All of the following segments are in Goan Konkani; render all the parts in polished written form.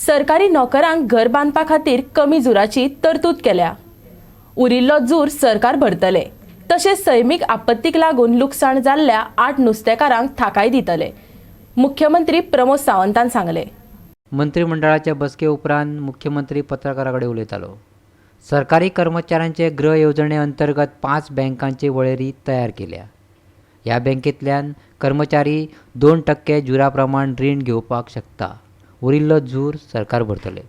सरकारी नोकरांक घर बांदपा खातीर कमी जुराची तरतूद केल्या. उरिल्लो जूर सरकार भरतले. तशेंच सैमीक आपत्तीक लागून लुकसाण जाल्ल्या आठ नुस्तेकारांक थाकाय दितले, मुख्यमंत्री प्रमोद सावंतान सांगलें. मंत्रिमंडळाच्या बसके उपरांत मुख्यमंत्री पत्रकारां कडेन उलयतालो. सरकारी कर्मचाऱ्यांचे गृह येवजणे अंतर्गत पांच बँकांची वळेरी तयार केल्या. ह्या बँकेंतल्यान कर्मचारी 2% जुरा प्रमाण रीण घेवपाक शकता. उरिल्लो जूर सरकार भरतले.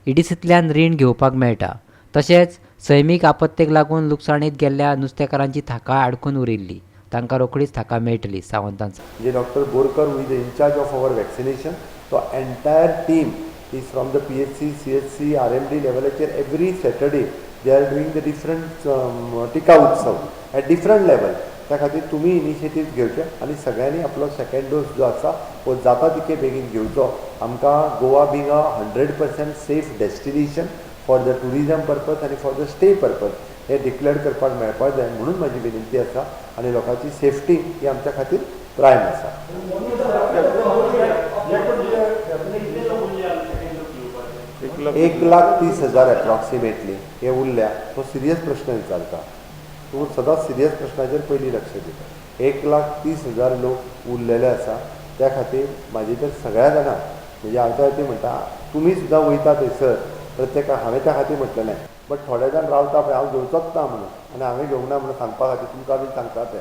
ईडीसींतल्यान रीण घेवपाक मेळटा. तशेंच सैमीक आपत्तेक लागून लुकसाणीत गेल्ल्या नुस्तेकारांची थाकाय आडकून उरिल्ली. तांकां रोखडीच थाकाय मेळटली, सावंतान जे doctor Borkar, who is the incharge of our vaccination, तो entire team is from the PHC, CHC, RMD लेवलाचेर every Saturday they are doing the different टिका उत्सव एट डिफरंट लेवल. त्या खातीर तुमी इनिशिएटीव घेवचे आनी सगळ्यांनी आपलो सेकंड डोस जो आसा हो जाता तितके बेगीन घेवचो. आमकां Goa being a 100% safe destination for the tourism purpose आनी फॉर the stay purpose हें डिक्लेअर करपाक मेळपाक जाय म्हणून म्हाजी विनंती आसा आनी लोकांची सेफ्टी ही आमच्या खातीर प्रायम आसा. 1,30,000 एप्रॉक्सिमेटली हे उरल्या. तो सिरियस प्रश्न विचारता. तूं सदांच सिरियस प्रश्नाचेर पयलीं लक्ष दी. 1,30,000 लोक उरलेले आसा. त्या खातीर म्हाजी तर सगळ्या जाणां, म्हणजे हांव त्या खातीर म्हणटा, तुमी सुद्दां वयता थंयसर प्रत्येकाक हांवें त्या खातीर म्हटलेलें. बट थोडे जाण रावता पळय, हांव घेवचोच ना म्हणून आनी हांवें घेवंक ना म्हणून सांगपा खातीर तुमकां बी सांगता ते.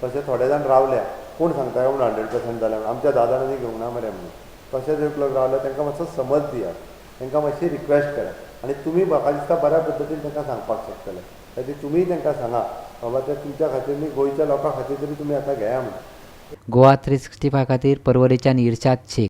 तशें थोडे जाण रावल्या, कोण सांगता काय म्हणून 100% जालें म्हणून. आमच्या दादांनी घेवंक ना मरे म्हणून. तशें जर लोक रावल्या, तांकां मातसो समज दियात, तांकां मातशी रिक्वेस्ट करात आनी तुमी म्हाका दिसता बऱ्या पद्दतीन तांकां सांगपाक शकतले. खातीर तुमीय तांकां सांगा, बाबा, ते तुमच्या खातीर न्ही, गोंयच्या लोकां खातीर तरी तुमी आतां घेया म्हणून. गोवा 365 खातीर पर्वरेच्यान इर्शाद शेख.